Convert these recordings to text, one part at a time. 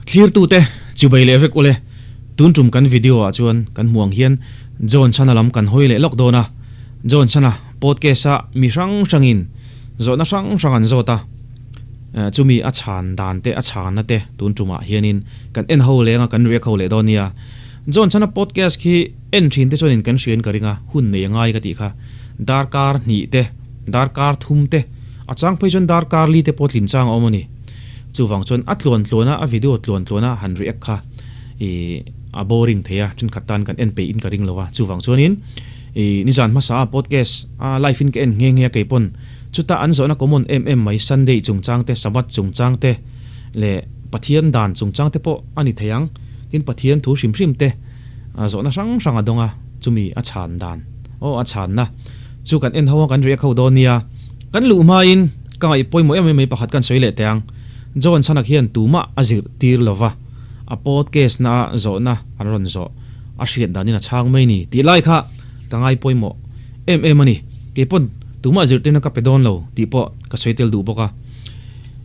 Thlirtute chubei leh vek ule, tun tum kan video ah chuan kan hmuh ang hian John Chhana lam kan hawi leh lawk dawn a. John Chhana podcast ah mi hrang hrangin zawhna hrang hrang an zawt a, chumi a chhan dan te a chhanna te tun tumah hianin kan en ho leng a kan react ho leh dawn nia. John Chhana podcast khi en thin te chuanin kan hriain ka ring a, hun nei a ngai ka tih kha. Darkar hnih te, darkar thum te, a chang phei chuan darkar li te pawh tlin chang a awm a ni. Chuvang chuan a tluan tluan a, a video tluan tluan a han react kha ih a boring thei a, thenkhat tan kan en peih in ka ring lo a. Chuvang chuanin ih nizan hmasa a podcast a live in ka en nghe nghe a keipawn chuta an zawhna common em em mai Sunday chungchang te, Sabbath chungchang te leh Pathian dan chungchang te pawh a ni thei ang. Tin Pathian thu hrim hrim te zawhna hrang hrang a dawng a, chumi a chhan dan aw a chhanna chu kan en ho a kan react ho dawn nia. Kan luh hmain ka ngaih pawimawh em em mai pakhat kan sawi leh teh ang. John Chhanak hian tumah a zirh tir lo va, a podcast na a zawhna an rawn zawh a hriat danin a chhang mai ni tih lai kha ka ngai pawimawh em em a ni. Keipawn tumah zirtirna ka pe dawn lo tih pawh ka sawi tel duh bawk a.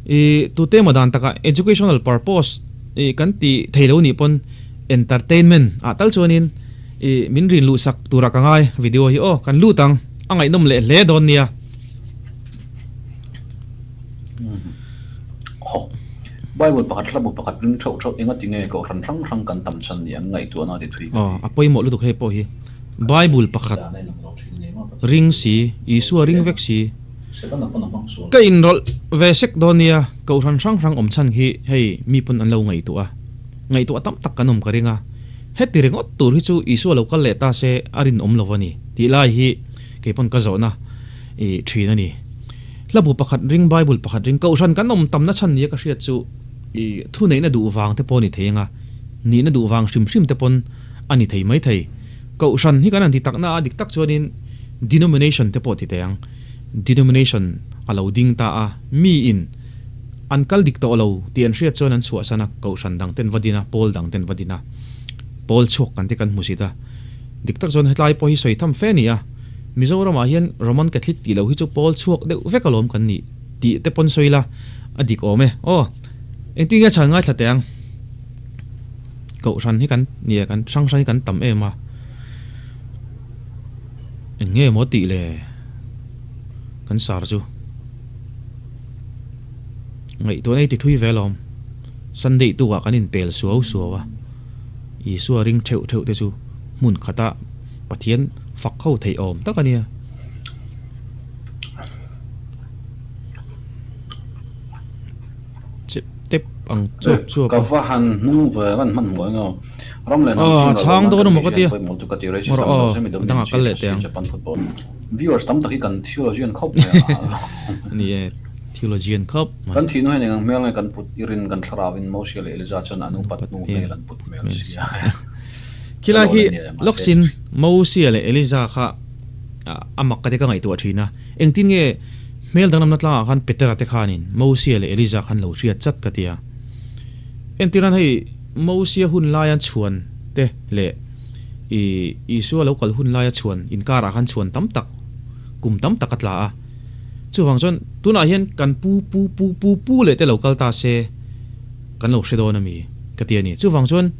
I tute emaw dan takah educational purpose i kan ti thei lo nih pawn entertainment ah tal chuanin i min rin luh sak turah ka ngai video hi aw kan lut ang a ngaihnawm leh hle dawn nia. Haw. Bible pakhat hla bu pakhat ring theuh theuh enga tinge kohhran hrang hrang kan tam chhan ni an ngaihtuahna ti thui ka ti. Aw a pawimawh lutuk hei pawh hi Bible pakhat ring si Isua ring vek si. Ka inrawlh ve sek dawn nia, Kohhran hrang hrang awm chhan hi hei mi pawn an lo ngaihtuah a, ngaihtuah tam tak kan awm ka ring a, heti ringawt tur hi chu Isua lo kal leh ta se a rinawm lo a ni tih lai hi kei pawn ka zawhna i thin a ni. Hlabu pakhat ring, Bible pakhat ring, Kohhran kan awm tamna chhan nia ka hriat chu i thuneihna duh vang te pawh a ni thei anga, nihna duh vang hrim hrim te pawn a ni thei mai thei. Kohhran hi kan han ti takna a dik tak chuanin denomination te pawh ti teh ang. Denomination a lo ding ta a, mi in an kal dik tawh lo tih an hriat chuan an chhuahsan a, kohhran dang ten va din a, pawl dang ten va din a, pawl chhuak kan te kan hmu sit a. Dik tak chuan hetlai pawh hi sawi tham fe a ni a, Mizoram ah hian Roman Catholic tih loh hi chu pawl chhuak deuh vek alawm kan nih tih te pawn sawi la a dik awm e. Aw, engtin nge chhan ngaithla teh ang? Kohhran hi kan nia kan hrang hrang hi kan tam em a. Eng nge maw tih le kan sar chu ngaihtuahna hi ti thui ve alawm Sunday tukah kan inpel suau suau a Isua ring theuh theuh te chu hmun khata Pathian fak ho theih awm tak a nia. Chep tep ang chuap chuap a. Ka va han hnung ve van hman hmuh eng aw. Ram leh hnam chhing ral awm nan kan hei hian pawimawh lutuk a ti racism lo se mi dominant chi tha si Japan football. Viewers tam tak hi kan theologian khawp mai a. Ni e, theologian khawp mai. Kan thihnu hian eng ang hmel nge kan put i rin kan thlarau in Mosia leh Eliza chuan an upat hnu hmel an put hmel si a. Khilai khi lawksin Mosia leh Eliza kha a mak ka ti ka ngaihtuah thin a. Engtin nge hmel danglamna tlangah khan Petera te khanin Mosia leh Eliza khan lo hriat chat ka ti a. Entirnan hei Mosia hun laia chhuan te leh i Isua lo kal hun laia chhuan inkarah khan chhuan tam tak, kum tam tak a tla a. Chuvang chuan tunah hian kan pu pu pu pu pu leh te lo kal ta se kan lo hre dawn a mi ka ti a ni. Chuvang chuan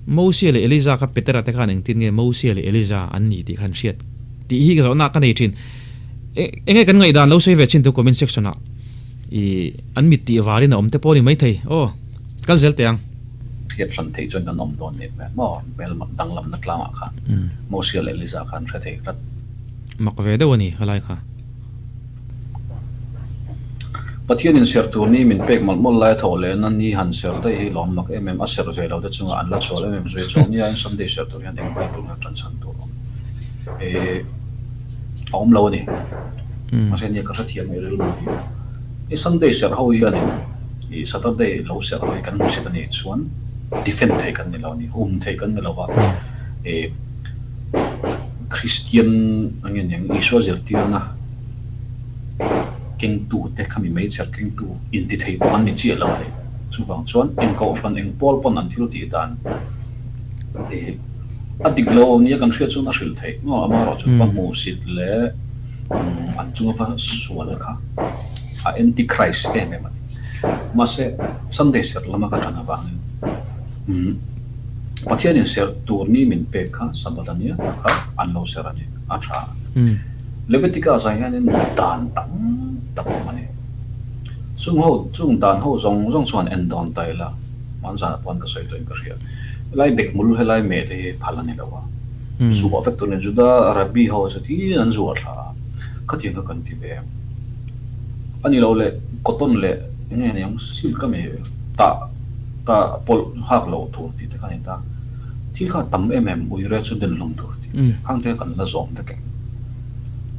Mosia leh Eliza kha Petera te khan engtin nge Mosia leh Eliza an ni tih khan hriat tih hi ka zawhna ka nei thin. Enge kan ngaihdan lo sawi ve chin tu comment section ah i an mit tih varin a awm te pawh a ni maithei aw kal zel teh ang. Hriat hran theih chuan kan awm dawn nih hmel maw hmel mak danglamna tlangah khan Mosia leh Eliza khan hre thei tlat. Mak ve deuh a ni helai kha. Pathian in serh tur ni min pek mawlh mawlh lai a thawh leh na ni han serh daih hi lawm mak em em a serh ve lo te chungah an la chhual em em zui a chawm nia in Sunday serh tur hian eng Bible nge tan chhan tur awm eh a awm lo a ni mahse nia ka hrethiam mai rilru hi i Sunday serh ho hianin i Saturday lo serh ho hi kan hmusit a nih chuan defend thei kan ni lo a ni hum thei kan ni lo a eh Kristian ang nge niang Isua zirtirna kengtute khami meichher kengtu inti thei pawh an ni chiah lo a ni. Chuvang chuan eng kohhran eng pawl pawn an thil tih dan ih a dik lo nia kan hriat chuan a hrilh theih maw amaherawhchu va hmuhsit leh an chunga va sual kha a anti-Christ em em a ni. Mahse, Sunday serh lama ka ṭan avangin umm Pathianin serh tur ni min pek kha Sabbath a nia kha an lo serh a ni, a ṭha. Leviticus ah hianin dan tam tak a awm a ni. Chung ho, chung dan ho zawng zawng chuan en dawn ta ila, hmanzanah pawh ka sawi tawhin ka hria. Helai bekhmul, helai meh te hi phal a ni lo a. Zuah vek tur a ni. Juda Rabbi ho chu tiin an zuah thla a, khatiang kha kan ti ve em? A ni lo leh cotton leh eng nge ni ang silk a mi tah tah pawlh nghak loh tur tih te kha a ni ta. Thil kha a tam em em, uire chu den hlum tur tih te khang te kha kan la zawm vek em?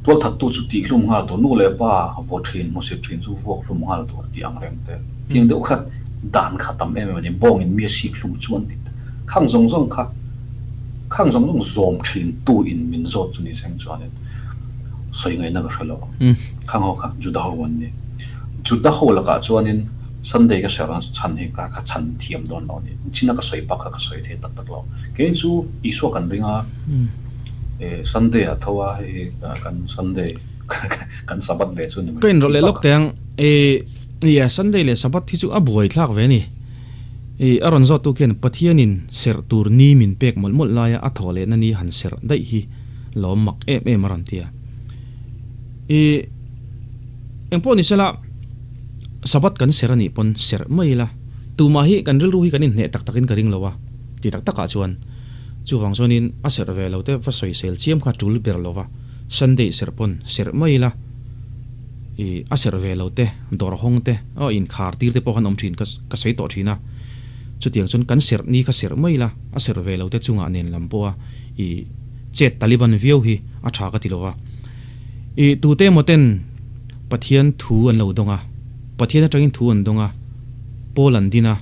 Tualthattu chu tih hlum nghal tur, nu leh pa vaw thin, hmusit thin chu vuak hlum nghal tur tih ang reng te. Tiang deuh kha dan kha tam em em a ni, bawngin mi a sik hlum chuan tih te khang zawng zawng kha khang zawng zawng zawm thin tu in min zawt chu ni seng chuanin sawi ngaihna ka hre lo ang. Khang ho kha Juda ho an ni. Juda ho lakah chuanin Sunday ka serh a chhan hi ka ka chhan thiam dawn lo a ni. China ka sawi bak kha ka sawi thei tak tak lo. Kei chu Isua kan ring a, Sunday ah tho a hei kan Sunday kan Sabbath ve chu ni mai. Ka inrawlh leh lawk teh ang. Nia Sunday leh Sabbath hi chu a buai thlak ve a ni. A rawn zawt tu khian Pathianin serh tur ni min pek mawlh mawlh laia a thawh lehna ni han serh daih hi lawm mak em em a rawn ti a. I engpawh ni sela Sabbath kan serh a nih pawn serh mai ila, tumah hi kan rilru hi kan inhneh tak takin ka ring lo a, ti tak takah chuan chuvang chuanin a serh ve lo te va sawisel chiam kha tul ber lo va, Sunday serh pawn serh mai ila, i a serh ve lo te dawr hawng te aw inkhar tir te pawh khan awm thin ka ka sawi tawh thin a, chutiang chuan kan serh ni kha serh mai ila, a serh ve lo te chungah nen lam pawha i chet Taliban viau hi a tha ka ti lo va. I tute emaw ten Pathian thu an lo dawng a, Pathian atangin thu an dawng a, pawl an din a,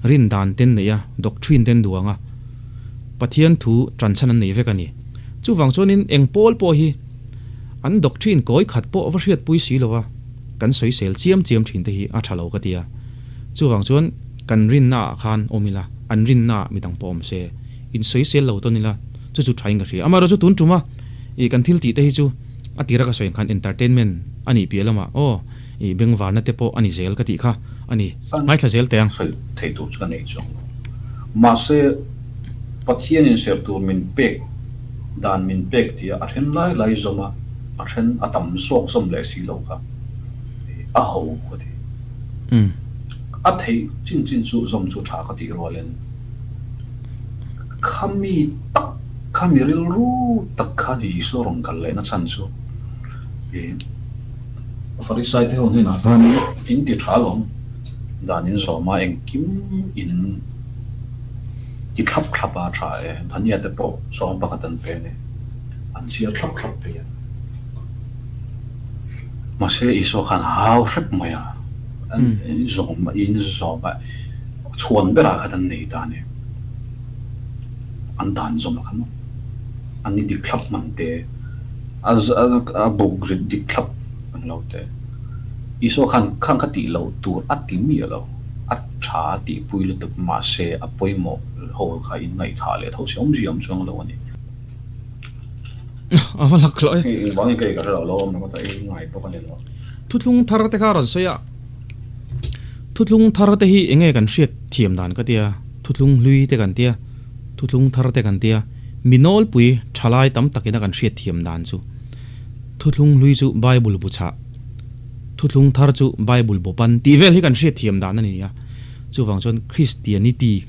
rin dan ten neih a, doctrine ten duang a, Pathian thu tanchhan an nei vek a ni. Chuvang chuanin eng pawl pawh hi an doctrine kawi khat pawh va hriatpui si lo va, kan sawisel chiam chiam thin te hi a tha lo ka ti a. Chuvang chuan kan rinna ah khan awm ila, an rinna ah midang pawh awm se, insawisel lo tawn ila, Chu chu thain ka hria. Amaherawhchu tun tuma ih kan thil tih te hi chu a tira ka sawi ang khan entertainment a nih piah lamah aw ih bengvarna te pawh a ni zel ka tih kha a ni. Ngaithla zel teh ang. Sawi theih tur chu ka nei chuang lo. Mahse Pathianin serh tur min pek dan min pek tia a then lai lai zawm a, a then a tam zawk zawm leh si lo kha a ho ka ti. A theih chin chin chu zawm chu tha ka tih rualin. Khami tak, khami rilru tak kha ni Isua rawn kal lehna chhan chu i Farisai te ho hnenah khan in ti tha alawm, dan in zawm a, engkim in ti thlap thlap a tha e, Dhania te pawh sawm pakhat an pe a ni, an chhiar thlap thlap phei a. Mahse Isua khan hau hrep mai a, in zawm in zawm a. Chhuan berah khan an nei ta a ni. An dan zawm kha maw? An ni dik thlap hman te, a buk rit dik thlap an lo te. Isua khan khang kha tih loh tur a ti miah lo. A tha a tihpui lutuk mahse a pawimawh ho kha in ngaihthah leh tho si awmzia awm chuang lo a ni. A va lak hlawh e. Engvangin ka ei ka hre lo, lo awm ringawt a, ei ngai bawk a ni lo. Thuthlung thar te kha a rawn sawi a. Thuthlung thar te hi enge kan hriat thiam dan ka tia, thuthlung hlui te kan tia, thuthlung thar te kan tia, mi nawlpui thalai tam takin a kan hriat thiam dan chu thuthlung hlui chu Bible bu chah, thuthlung thar chu Bible bu pan tih vel hi kan hriat thiam dan a ni a. Chuvang chuan Christianity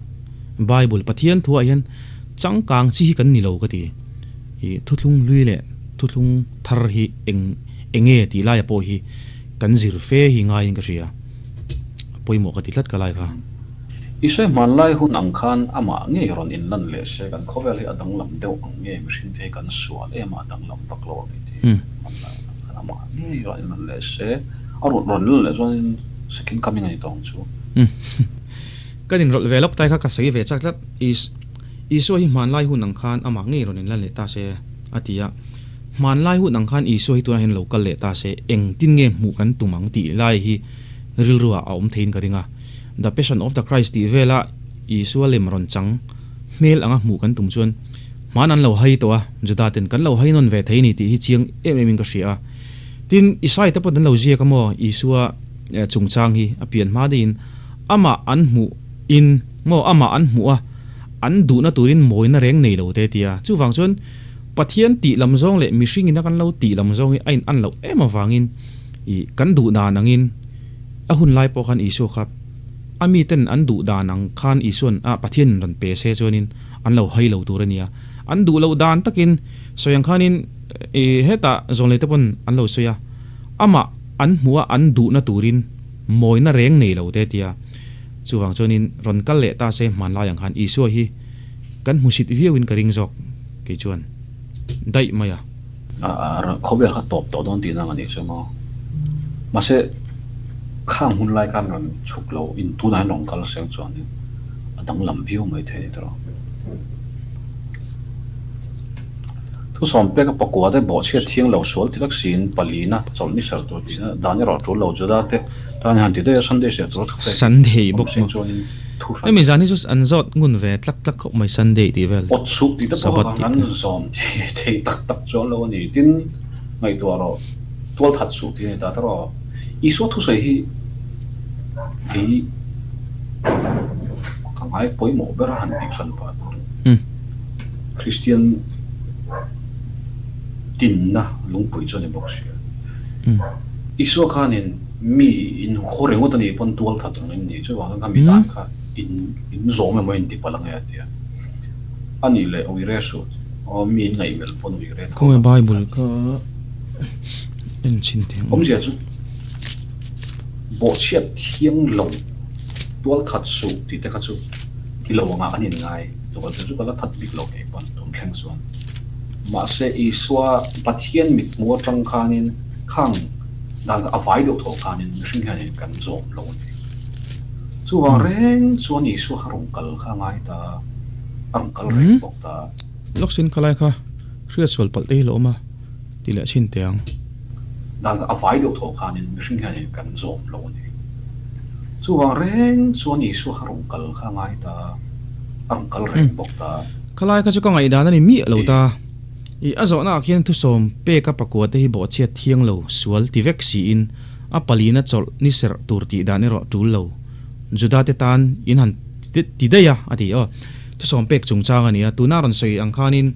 Bible Pathian thuah hian changkang chi hi kan ni lo ka ti. I thuthlung hlui leh thuthlung thar hi eng enge tih laia pawh hi Kan zir fe hi ngaiin ka hria. A pawimawh ka ti tlat ka lai kha. Isua hmanlai hun ang khan amah ngei rawn inlan leh se kan khawvel hi a danglam deuh ang nge mihring te hi kan sual em a a danglam vak lo ang i ti. Hmanlai hun ang khan amah ngei rawn inlan leh se a rawn rawn inlan leh chuanin second coming a ni tawh ang chu. Kan inrawlh ve lawk tai kha ka sawi ve chak tlat. Isua hi hmanlai hun ang khan amah ngei rawn inlan leh ta se a ti a. Hmanlai hun ang khan Isua hi tunah hian lo kal leh ta se, engtin nge hmuh kan tum ang tih lai hi rilruah a awm theiin ka ring a. The Passion of the Christ tih vela Isua lem rawn chang hmel anga hmuh kan tum chuan hman an lo hai tawh a, Juda ten kan lo hai nawn ve thei a ni tih hi chiang em em in ka hria a. Tin, Isai te pawh an lo ziak a maw, Isua chungchang hi a pian hma deihin amah an hmuh in maw amah an hmuh a an duhna turin mawina reng nei lo te tia. Chuvang chuan Pathian tih lam zawng leh mihring ina kan lo tih lam zawng hi a in an loh em avangin ih kan duh dan angin a hun lai pawh khan Isua kha a miten an duh dan ang khan Isuan a Pathian in rawn pe se chuanin an lo hai lo tur a nia. An duh loh dan takin sawi ang khanin ih hetah zawnlei te pawn an lo sawi a, amah an hmuh a an duhna turin mawina reng nei lo te tia. Chuvang chuanin rawn kal leh ta se hmanlai ang khan Isua hi kan hmusit viauin ka ring zawk kei chuan daih mai a. Khawvel kha tawp tawh dawn tihna ang a nih chu maw. Mahse khang hun lai khan rawn chhuk lo in tunah hian rawn kal seng chuanin a danglam viau mai thei a ni tawh. Thusawm pek a pakua te bawhchhiat thiang lo sual ti vek siin palina chawlh ni ser tur tihna dan erawh tul lo Juda te tan hian ti daih a Sunday ser tur a thu pek Sunday awm bawk seng maw. chuanin thu hran Hemi zan hi chu an zawt ngun ve tlak tlak khawp mai Sunday tih vel Awt suh tih te pawh Sabbath kha tih an te. zawm thei tak tak chuan lo a ni. Tin, ngaihtuah rawh, tual that suh tih a ni ta ta rawh. Isua thusawi hi kei ka ngai pawimawh ber a han tih hran pah tur. Kristian tinna lungpui chu a ni bawk sia. Isua khanin mi in haw ringawt a nih pawn tual that ang in ni chuvang kha mi dan kha in in zawm emaw in ti palh ang e a ti a. A nih leh ui re suh aw mi in ngaihmelh pawn ui re tho Khawnge ang a Bible ti. kha en chhin teh ang. Awmzia chu bawhchhiat thiang lo tual that suh tih te kha chu ti lo angah an inngai. Tual te chu ka la that bik lo kei pawn tun thleng chuan. Mahse Isua Pathian mithmu atang khanin khang dan kha a vai deuh tho khanin mihring hianin kan zawm lo a ni. Chuvang reng chuan Isua kha rawn kal kha a ngai ta, a rawn kal reng bawk ta. Lawksin khalai kha hriatsual palh te hi lo awm a ti leh chhin teh ang. Dan kha a vai deuh tho khanin mihring hianin kan zawm lo a ni. Chuvang reng chuan Isua kha rawn kal kha a ngai ta, a rawn kal reng bawk ta. Khalai kha chu ka ngaihdan a ni miah lo ta. I a zawhna ah khian thusawm peka pakua te hi bawhchhiat thiang lo sual ti vek siin a palina chawlh ni serh tur tih dan erawh tul lo. Juda te tan in han ti daih a, a ti. Aw, thusawm pek chungchang a ni a, tuna rawn sawi ang khanin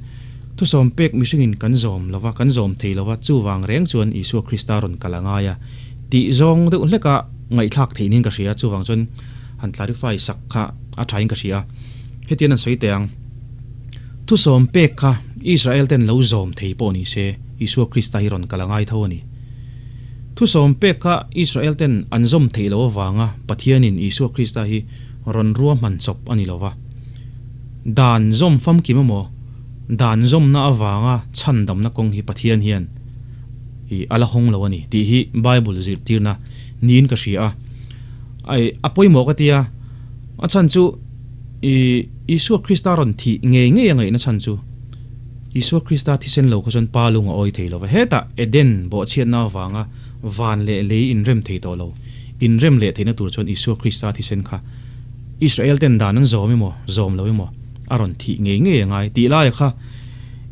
thusawm pek mihringin kan zawm lo va, kan zawm thei lo va, chuvang reng chuan Isua Krista rawn kal a ngai a tih zawng deuh hleka ngaihthlak theih niin ka hria, chuvang chuan han clarify sak kha a thain ka hria. Hetian an sawi teh ang, Thusawm pek kha Israel ten lo zawm thei pawh ni se, Isua Krista hi rawn kal a ngai tho a ni. Thusawm pek kha Israel ten an zawm theih loh avanga Pathianin Isua Krista hi rawn ruahman chawp a ni lo va. Dan zawm famkim emaw, dan zawmna avanga chhandamna kawng hi Pathian hian i a la hawng lo a ni tih hi Bible zirtirna niin ka hria a. Ai, a pawimawh ka ti a, a chhan chu i Isua Krista rawn thih ngei ngei a ngaihna chhan chu Isua Krista thisen lo kha chuan Pa lung a awi thei lo va. Hetah Eden bawhchhiatna avanga van leh lei inrem thei tawh lo. Inrem leh theihna tur chuan Isua Krista thisen kha Israel ten dan an zawm emaw, zawm lo emaw a rawn thih ngei ngei a ngai tih laia kha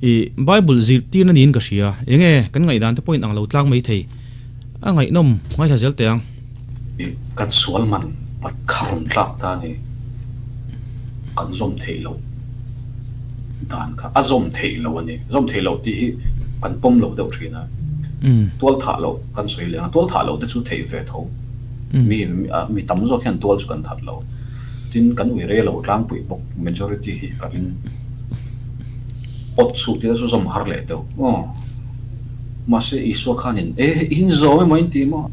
i Bible zirtirna niin ka hria. Enge kan ngaihdan te pawhin ang lo tlang mai thei. A ngaihnawm ngaithla zel teh ang. I kan sual man pat kha rawn tlak ta ni. Kan zawm theih loh dan kha a zawm theih loh a ni. Zawm theih loh tih hi kan pawm loh deuh thin a. Tual thah loh kan sawi leh ang a, tual thah loh te chu theih ve tho. Mi mi tam zawk hian tual chu kan that lo. Tin, kan ui rei lo tlangpui bawk majority hi ka ring. Awt chhuh tih te chu zawm har leh deuh. Aw. Mahse Isua khanin, E, in zawm emaw in ti maw?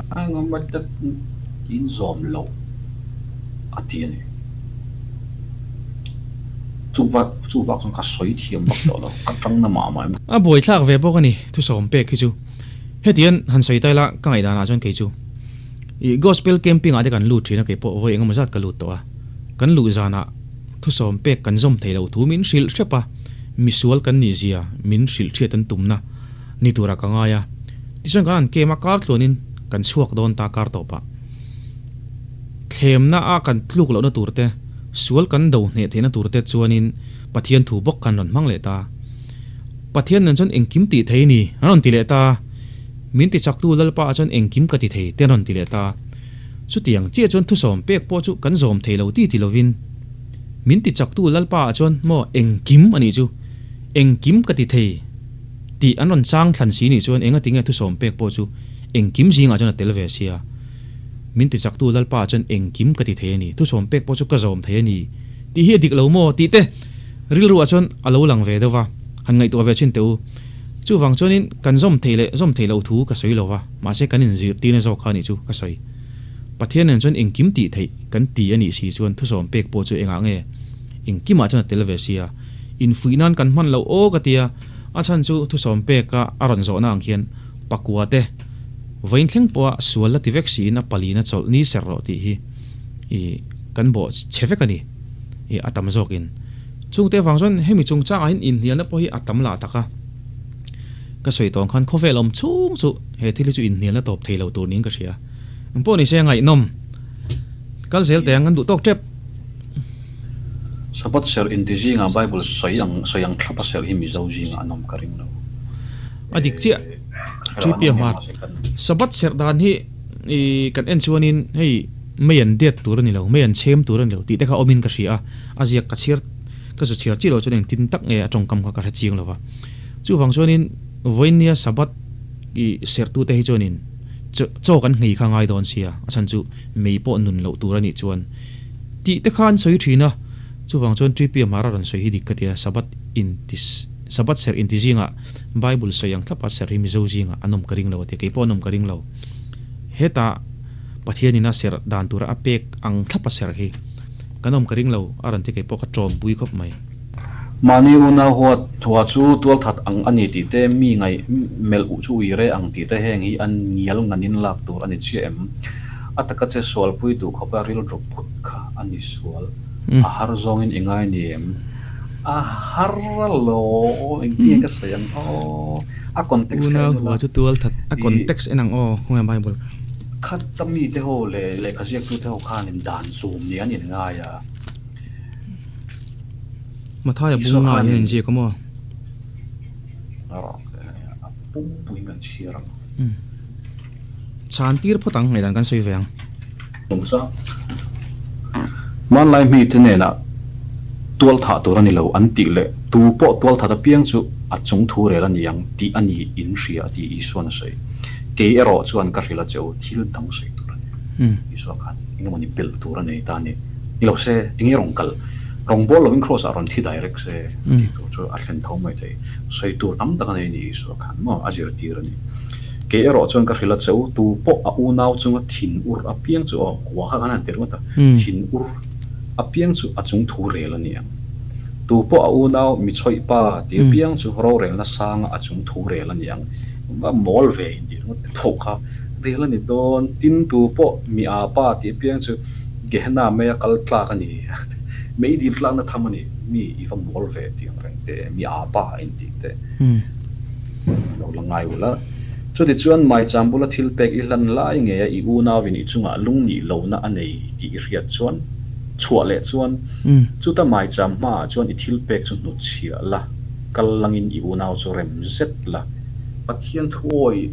A engemaw te in zawm lo a ti a ni. Chuvak chuvak chuan ka sawi thiam vak tawh lo, ka tang na mah mah em. A buaithlak ve bawk a ni, thusawm pek hi chu. Hetian han sawi ta ila ka ngaihdanah chuan kei chu i Gospel Camping ah te kan lut thin a, kei pawh vawi engemaw zat ka lut tawh a. Kan luh zanah thusawm pek kan zawm thei loh thu min hrilh hrep a, misual kan nih zia min hrilh hriat an tumna ni turah ka ngai a. Tichuan kan han kem a, kar tluanin kan chhuak dawn ta kar tawpah. Thlemna a kan tluk lohna tur te, sual kan do hneh theihna tur te chuanin Pathian thu bawk kan rawn hmang leh ta. Pathian nen chuan engkim tih thei ni an rawn ti leh ta. Min tichaktu Lalpa ah chuan engkim ka ti thei te an rawn ti leh ta. Chutiang chiah chuan thusawm pek pawh chu kan zawm thei lo ti ti lovin, min tichaktu Lalpa ah chuan maw engkim a nih chu, engkim ka ti thei tih an rawn chang thlan si nih chuan enga tinge thusawm pek pawh chu engkim zingah chuan a tel ve sia. Min tichaktu Lalpa ah chuan engkim ka ti thei a ni, thusawm pek pawh chu ka zawm thei a ni tih hi a dik lo maw tih te rilru ah chuan a lo lang ve deuh va, han ngaihtuah ve thin teh u. Chuvang chuanin kan zawm theih leh zawm theih loh thu ka sawi lo va, mahse kan inzirtirna zawk kha a nih chu ka sawi. Pathian nen chuan engkim tih theih kan ti a nih si chuan thusawm pek pawh chu engah nge engkimah chuan a tel ve sia. Infuih nan kan hman loh aw ka tia, a chhan chu thusawm peka a rawn zawhna ang hian pakua te vawiin thleng pawha sual la ti vek siin a palina chawlh ni ser rawh tih hi i kan bawh chhe vek a ni i a tam zawkin. Chungte avang chuan hemi chungchangah hian inhnialna pawh hi a tam lah tak a. Ka sawi tawng khan khawvel awm chhung chu he thil hi chu inhnialna tawp thei lo tur niin ka hria. Eng pawh ni se ngaihnawm. Kal zel teh ang an duh tawk tep. Sabbath serh inti zingah Bible sawi ang sawi ang thlapa serh hi Mizo zingah an awm ka ring lo. A dik chiah. Ṭhipi a hmat. Sabbath serh dan hi i kan en chuanin hei mei an det tur a ni lo, mei an chhem tur a ni lo tih te kha awmin ka hria a. A ziak ka chhiar ka zu chhiar chiah lo chuan engtin tak nge a tawngkam kha ka hre chiang lo va. Chuvang chuanin vawinia Sabbath i serhtute hi chuanin chaw kan nghei kha ngai dawn sia, a chhan chu mei pawh nun loh tur a nih chuan tih te kha an sawi thin a. Chuvang chuan Tripia Mara rawn sawi hi dik ka ti a, Sabbath inti Sabbath serh inti zingah Bible sawi ang thlapa serh hi Mizo zingah an awm ka ring lo a ti a, kei pawh an awm ka ring lo. Heta Pathianin a serh dan tura a pek ang thlapa serh hi Kan awm ka ring lo, a rawn ti kei pawh ka ṭawm pui khawp mai. Mahni unau huat thua chu tualthat ang a ni tih te, mi ngaih melh uh chu uire ang tih te heng hi an ngial nganin lak tur a ni chiah em? A taka che sualpui duh khawpa rilru phut kha a ni sual. A har zawngin i ngai ni em? A har lo, engtin nge ka sawi ang aw? A context kha Unau en ula. hua chu tualthat, a context en ang aw, khawnge Bible kha. Khata mite ho leh lehkha ziaktute ho khanin dan zum ni an inngai a. Mathaia Isua bunga hian khanin inziak a maw? A pumpuiin kan chhiar ang. Chhan tir phawt ang, ngaihdan kan sawi ve ang. Hmanlai mite hnenah tual thah tur a ni lo an tih leh tu pawh tual that apiang chu a chung thu rel a ni ang tih a ni in hria a ti Isuan a sawi. Kei erawh chuan ka hrilh a che u, thil dang sawi tur a ni. Isua khan eng emaw ni belh tur a nei ta a ni. Ni lo se, eng nge rawn kal? Rawngbâwl lovin Kraws ah rawn thi direct se a tih tur chu a thlen tho mai thei. Sawi tur tam tak a nei a ni Isua khan maw a zirtir a ni. Kei erawh chuan ka hrilh a che u, tu pawh a unau chunga thin ur apiang chu aw, hua kha khan a han ti ringawt a, thin ur apiang chu a chung thu rel a ni ang. Tu pawh a unau mi chhawih pa ti apiang chu rorelna sanga a chung thu rel a ni ang. Va mawl ve in tih ringawt te pawh kha rel a ni dawn. Tin, tu pawh mi a pa ti apiang chu Gehenna meia kal tlak a ni, mei dil tlakna tham a ni, mi i va mawl ve tih ang reng te, mi a pa in tih te. Lo la ngai ula. Chutichuan maicham bula thil pek i hlan lai ngei a i unauin i chungah lung nih lohna a nei tih i hriat chuan, chhuah leh chuan, chuta maicham hmaah chuan i thil pek chu hnutchhiah la, kal langin i unau chu rem zet la. Pathian thuawi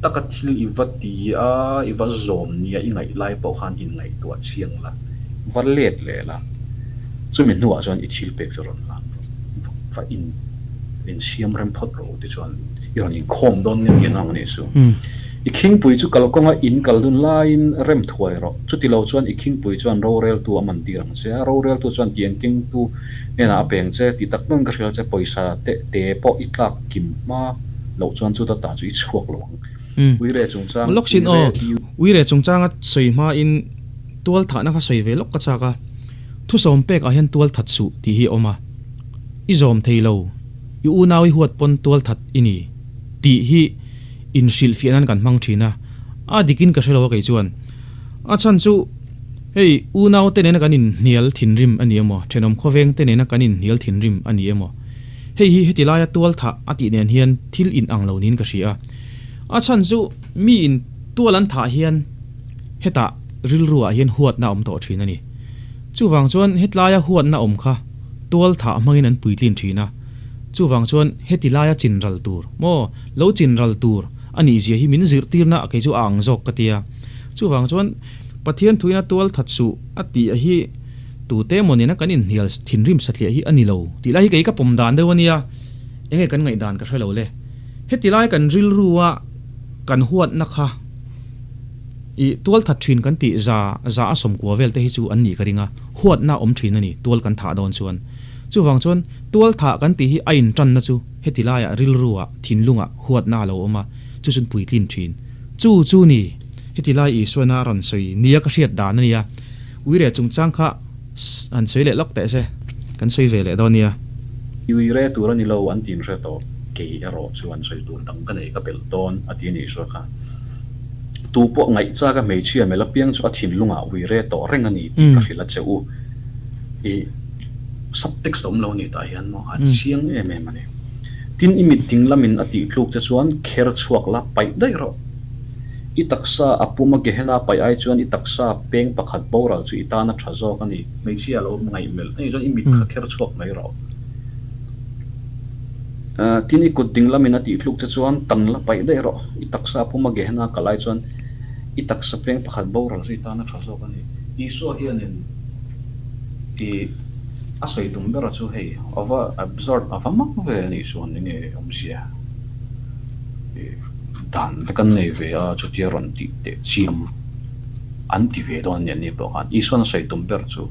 taka thil i va ti a, i va zawm nia i ngaih lai pawh khan inngaihtuah chiang la, va let leh la, chumi hnuah chuan i thil pek chu rawn hlan rawh, va in. Insiam rem phawt rawh u tichuan i rawn inkhawm dawn nia tih an ang a nih chu. I khingpui chu kalkawnga in kal dun laiin rem thuai rawh. Chuti lo chuan i khingpui chuan roreltu a man tir ang che a, roreltu chuan ti engkingtu hnenah a peng che tih tak dawn ka hria che, pawisa te te pawh i tlak kim hma loh chuan chuta ta chu i chhuak lo ang. Uire chungchang, Lawk sin uire aw, uire chungchanga sawi hmain tual thahna kha sawi ve lawk ka chak a, thusawm pek ah hian tual that suh tih hi a awm a. I zawm thei lo, i unau i huat pawn tual that i ni tih hi inhrilhfiah nan kan hmang thin a, a dikin ka hre lo a kei chuan. A chhan chu hei unau te nena kan inhnial thinrim a ni emaw, thenawm khawveng te nena kan inhnial thinrim a ni emaw, hei hi heti laia tual thah a tih nen hian thil in ang lo niin ka hria a. A chhan chu mi in tual an thah hian hetah rilru ah hian huatna a awm tawh thin a ni. Chuvang chuan hetlaia huatna awm kha tual thah hmangin an puitlin thin a, chuvang chuan heti laia chin ral tur maw lo chin ral tur a nih zia hi min zirtirna kei chu a ang zawk ka tia. Chuvang chuan Pathian thuina tual that suh a tih hi tute emaw nena kan inhnial thinrim satliah hi a ni lo tih lai hi kei ka pawm dan deuh a nia, enge kan ngaihdan ka hre lo le. Heti lai kan rilrua kan huatna kha i tual that thin kan tih za za a sawmkua vel te hi chu an nih ka ring a, huatna awm thin a ni tual kan thah dawn chuan. Chuvang chuan tual thah kan tih hi a intanna chu heti laiah rilrua thinlungah huatna a lo awm a, chu chuan puitlin thin. Chu chu ni, heti lai Isuana a rawn sawi nia ka hriat dan a nia. Uire chungchang kha han sawi leh lawk teh se, kan sawi ve leh dawn nia. Uire tur a ni lo an ti inhre tawh, kei erawh chuan sawi tur dang ka nei ka belh dawn a ti a ni Isua kha. Tu pawh ngaihchak a hmeichhia mel apiang chu a thinlungah uire tawh reng a ni tih ka hrilh a che u. I subtext a awm lo a ni tah hian maw a chiang em em a ni. Tin i mit ding lamin a tih tluk che chuan kher chhuak la paih daih rawh. I taksa a pum a Gehenna paih ai chuan i taksa peng pakhat boral chu i tan a tha zawk a ni. Hmeichhia lo ngaihmelh a nih chuan i mit kha kher chhuak mai rawh. Tin i kut ding lamin a tih tluk che chuan tan la paih daih rawh. I taksa a pum a Gehenna kal ai chuan i taksa peng pakhat boral chu i tan a tha zawk a ni. Isua hianin i a sawi tum bera chu hei a va absurd a va mak ve a nih chuan enge awmzia dan te kan nei ve a chutia rawn tih teh chiam an ti ve dawn a ni an ni pawh khan Isuan a sawi tum ber chu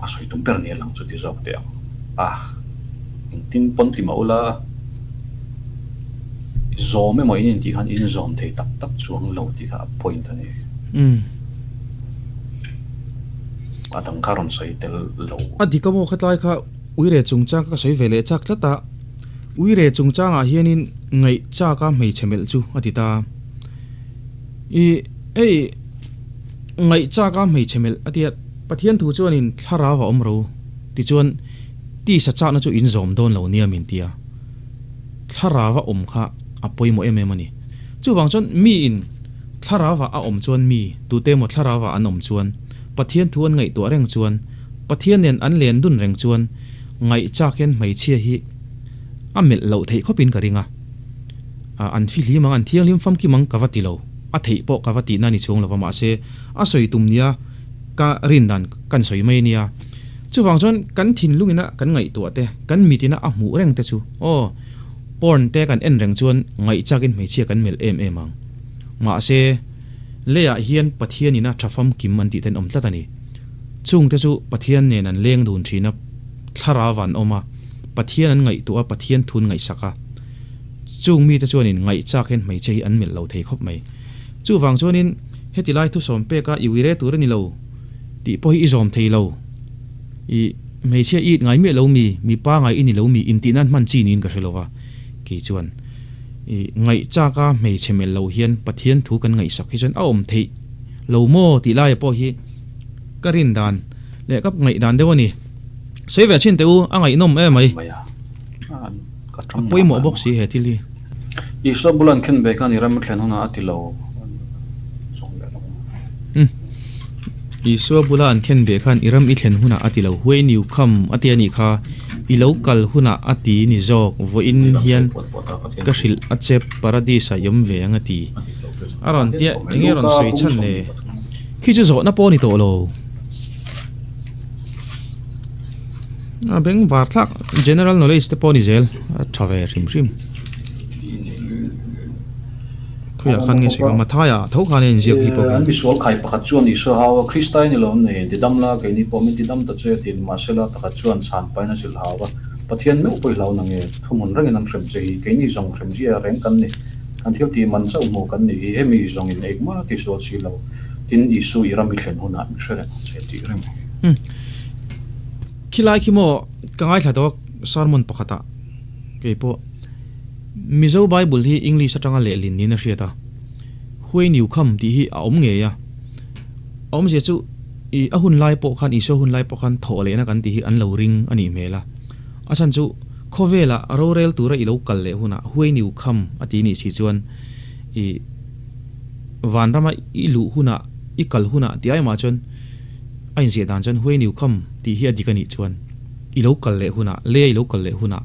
a sawi tum ber nia lang chu ti zawk teh ang a engtin pawn ti mah ula zawm emaw in intih khan in zawm thei tak tak chuang lo tih kha a point a ni. A dang kha rawn sawi tel lo. A dik a maw khatlai kha Uire chungchang ka sawi ve leh chak tlat a, Uire chungchangah hianin ngaih chak a hmeichhe melh chu a ti ta. I hei ngaih chak a hmeichhe melh a tia Pathian thu chuanin thlarau a awm ro tichuan tisa chakna chu in zawm dawn lo nia min tia. Thlarau a awm kha a pawimawh em em a ni. Chuvang chuan miin Thlarauva a awm chuan mi tute emaw thlarauva an awm chuan, Pathian thu an ngaihtuah reng chuan, Pathian nen an len dun reng chuan ngaih chak hian hmeichhia hi a melh loh theih khawpin ka ring a. An fihlim ang, an thianghlim famkim ang ka va ti lo. A theih pawh ka va tihna a ni chhung lova mahse a sawi tum nia ka rin dan kan sawi mai nia. Chuvang chuan kan thinlungina kan ngaihtuah te, kan mitina a hmuh reng te chu aw porn te kan en reng chuan ngaih chakin hmeichhia kan melh em em ang. Mahse, leiah hian Pathianin a tha famkim an tih ten awm tlat a ni. Chungte chu Pathian nen an leng dun thin a, thlarau an awm a, Pathian an ngaihtuah a, Pathian thun ngaihsak a. Chung mite chuanin ngaihchak hian hmeichhe hi an melh lo thei khawp mai. Chuvang chuanin heti lai thusawm peka i uire tur a ni lo tih pawh hi i zawm thei lo. I hmeichhia i it ngai miah lo mi, mipa ngai i ni lo mi intih nan hman chi niin ka hre lo va, kei chuan. I ngaih chak a hmeichhe melh loh hian Pathian thu kan ngaihsak hi chuan a awm theih lo maw tih laia pawh hi ka rin dan leh ka ngaih dan deuh a ni. Sawi ve thin teh u, a ngaihnawm em mai. A pawimawh bawk si he thil hi. Isua bula an khen ve khan i ram a thlen hunah a ti lo. Isua bula an khen ve khan i ram i thlen hunah a ti lo. When you come a ti a nih kha, i lo kal hunah a ti ni zawk. Vawiin hian ka hrilh a che Paradis ah i awm ve ang a ti. A rawn tia eng nge rawn sawi chhan le? Khi chu zawhna pawh a ni tawh lo. A beng var thlak general knowledge te pawh a ni zel a tha ve hrim hrim. Khawiah khan nge sawi kha Mathaia tho khan a inziak hi pawh An misual khai pakhat chuan Isua hau a, Krista i ni lo nei, tidam la, keini pawh min tidam ta che tiin mahsela pakhat chuan chhan pain a zilh hau a, Pathian meuh pawh i hlau nange, thuhmun rengin an hrem che hi, keini zawng hremzia reng kan ni, kan thil tih man chauh hmu kan nih hi, hemi zawngin engmah tisual si lo, tin Isu i ram i thlen hunah min hre reng ang che tih reng hi. Khilai khi maw ka ngaithla tawh a sermon pakhatah keipawh. Mizo Bible hi English atanga lehlin niin a hriat a, Huai Niu Kham tih hi a awm ngei a. A awmzia chu i a hun lai pawh khan, Isua hun lai pawh khan thawh lehna kan tih hi an lo ring a nih hmel a. A chhan chu khawvelah rorel tura i lo kal leh hunah Huai Niu Kham a ti nih si chuan i vanrama i luh hunah, i kal hunah tih aimah chuan a inziah dan chuan Huai Niu Kham tih hi a dik a nih chuan i lo kal leh hunah, lei a i lo kal leh hunah,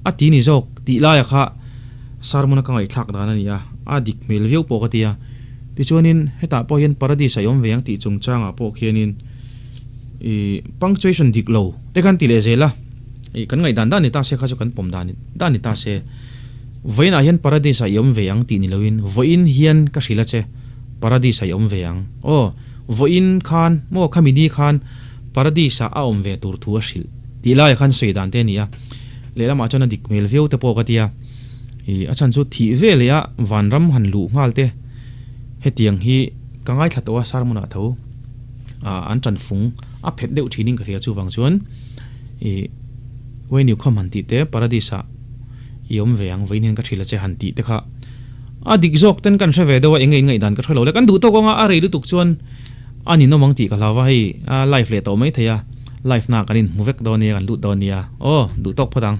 A ti ni zawk tih laia kha Sermon a ka ngaihthlak dan a ni a, a dik hmel viau pawh ka ti a. Tichuanin hetah pawh hian Paradis a i awm ve ang tih chungchangah pawh khianin i punctuation dik lo te khan ti leh zel a, i kan ngaihdan dan ni ta se kha chu kan pawm dan dan ni ta se. Vawiinah hian Paradis a i awm ve ang tih ni loin vawiin hian ka hrilh a che, Paradis a i awm ve ang. Aw, vawiin khan maw khami ni khan Paradis ah a awm ve tur thu a hrilh tih laiah khan sawi dan te a ni a. Lehlamah chuan a dik hmel viau te pawh ka ti a, ih a chhan chu thih ve leh a vanram han luh nghal te hetiang hi ka ngaithla tawh a sermon ah tho ah an tan fung a phet deuh thin in ka hria chuvang chuan ih when you come han tih te paradise ah i awm ve ang vawiin hian ka hrilh a che han tih te kha a dik zawk ten kan hre ve deuh a eng nge in ngaihdan ka hre lo le kan duh tawk anga a rei lutuk chuan a ninawm ang tih ka hlau va hei a live leh tawh mai thei a. Live na kan inhmu vek dawn nia, kan lut dawn nia. Aw, duh tawk phawt ang.